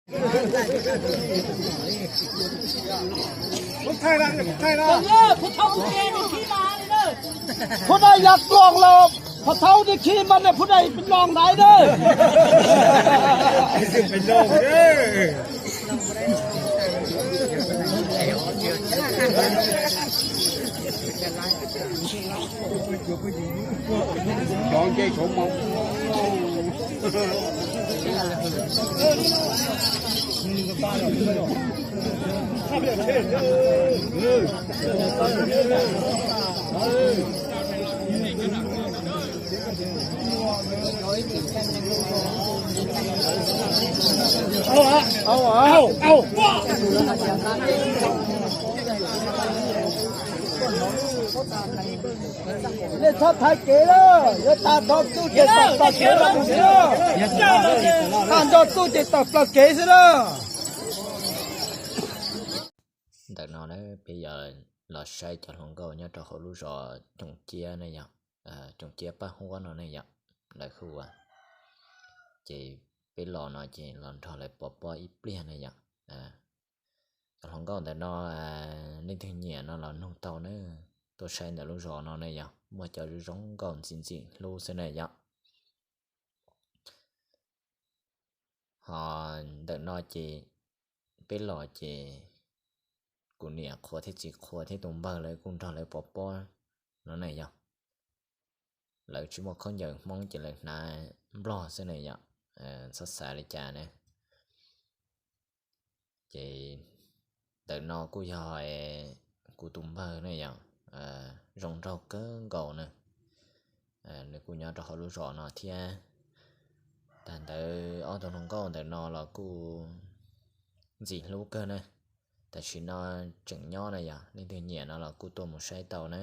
Phub Dais yav tloos los, Phub Thauj di khi mas niam Phub Dais pes loos ntaiv na. Nej txhob thaiv kev lawm, yuav tag nrho txuj ces tawm plaws kev lawm xwb. Tag nrho txuj ces tawm plaws kev xwb na. Ntawm no peb yuav los saib cov hluas nkauj nyob rau hauv lub zos Coom Ciab ne yom, Coom Ciab Paj Huab no ne yom, lawv hu ua. Ces peb los no ces los nrog lawv pov pob ib pliag ne yom. Cov hluas nkauj ntawm no, leej twg nyiam no los nug tau na, tuaj saib ntawm lub zos no ne yom, muaj cov zoo nkauj ntxim ntxim hlub xwb na yom. Ho ntawm no ces peb los ces kuv niam qhua thiab txiv qhua thiab tus npawg lawv kuj nrog lawv pov pob no ne yom. Lawv tsis muaj khaub ncaws Hmoob ces lawv hnav nplog xwb ne yom, txhob xav li cas na. Ces ntawm no kuj yog kuv tus npawg ne yom, zoo nraug kawg nkaus na. Nws kuj nyob rau hauv lub zos no thiab. Tag ntawd ob tug hluas nkauj ntawm no los kuj ntxim hlub kawg na. Tam sim no tseem nyob na yom, leej twg nyiam no los kuj tuaj mus saib tau na.